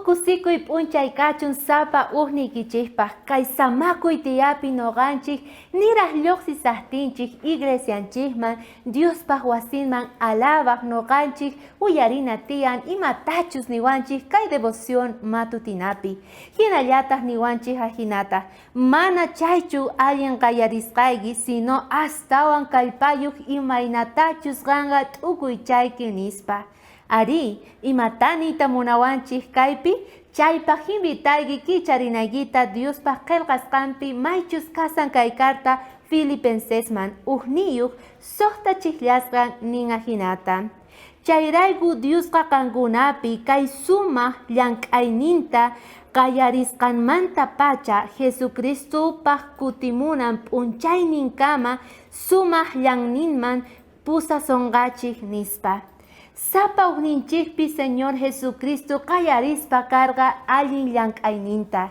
Uj kusikuy p'unchay kachun sapa ujniykichejpaj kay samakuy tiyapi noqanchej niraj llojsisajtinchej iglesianchejman Diospaj wasinman alabaj noqanchej uyarina tiyan imatachus niwanchej kay devoción matutinapi. Jinallataj niwanchej ajinata, mana chaychu allin qallarisqayki, sino astawan kallpayoj imaynatachus qanqa t'ukuychayki nispa. Arí, imatá niyta munawanchej kaypi? Chaypaj invitayki kicharinaykita Diospaj qhelqasqanpi maychus kasan kay carta Filipensesman ujniyoj sojta chijllasqan nin ajinata. Chayrayku Diosqa qankunapi kay sumaj llank'ayninta qallarisqanmantapacha Jesucristopaj kutimunan p'unchayninkama sumaj llanninman pusasonqachej, nispa. Sapa ujninchejpi Señor Jesucristo qallarispa karqa allin llank'ayninta.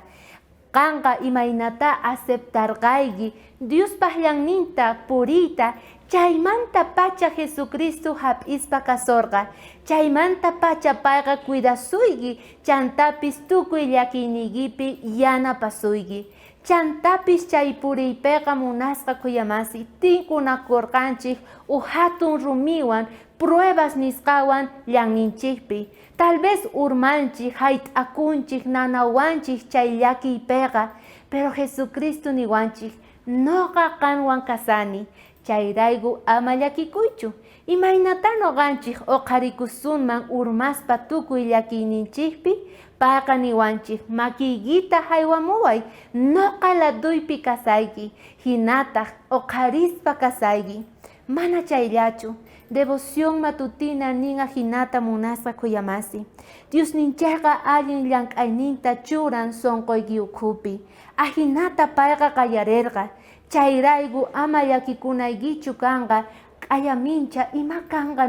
Qanqa imaynatá aceptarqayki Diospaj llanninta puriyta, chaymantapacha Jesucristo jap'ispa kasorqa. Chaymantapacha payqa cuidasuyki, chantapis tukuy llakiyniykipi yanapasuyki. Chantapis chay puriypeqa munasqa khuyamasi tinkunakorqanchej uj jatun rumiwan pruebas nisqawan llanninchejpi. Tal vez urmanchej, jayt'akunchej, nanawanchej chay llakiypeqa, pero Jesucristo niwanchej, Noqa qanwan kasani, chayrayku ama llakikuychu. Imaynatá noqanchej oqharikusunman urmaspa tukuy llakiyninchejpi? Payqa niwanchej, Makiykita jaywamuway, noqa ladoypi kasayki, jinataj oqharispa kasayki. Mana chayllachu, devoción matutina nin ajinata munasqa khuyamasi. Diosninchejqa allin llank'ayninta churan sonqoyki ukhupi. Ajinata payqa qallarerqa. Chayrayku ama llakikunaykichu kanqa q'ayamincha ima kanqa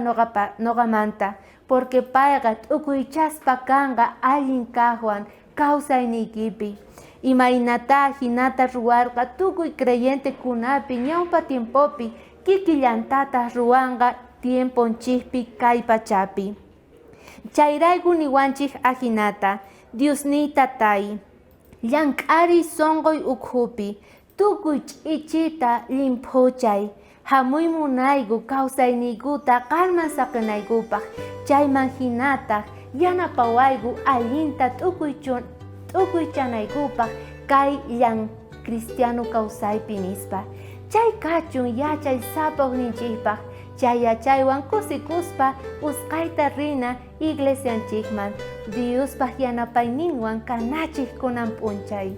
noqamanta, porque payqa t'ukuychaspa kanqa allin kajwan kawsayniykipi. Imaynatá jinata ruwarqa tukuy creyentekunapi ñawpa tiempopi, kikillantataj ruwanqa tiemponchejpi kay pachapi. Chayrayku niwanchej ajinata, Diosniy Tatay, llank'ariy sonqoy ukhupi, tukuy ch'ichita llimphuchay, jamuy munayku kawsayniykuta qanman saqenaykupaj, chayman jinataj yanapawayku allinta t'ukuychanaykupaj kay llan cristiano kawsaypi nispa. Chay kachun yachay sapa ujninchejpaj, chay yachaywan kusikuspa usqhayta rina iglesianchejman, Diospaj yanapayninwan kanachej kunan p'unchay.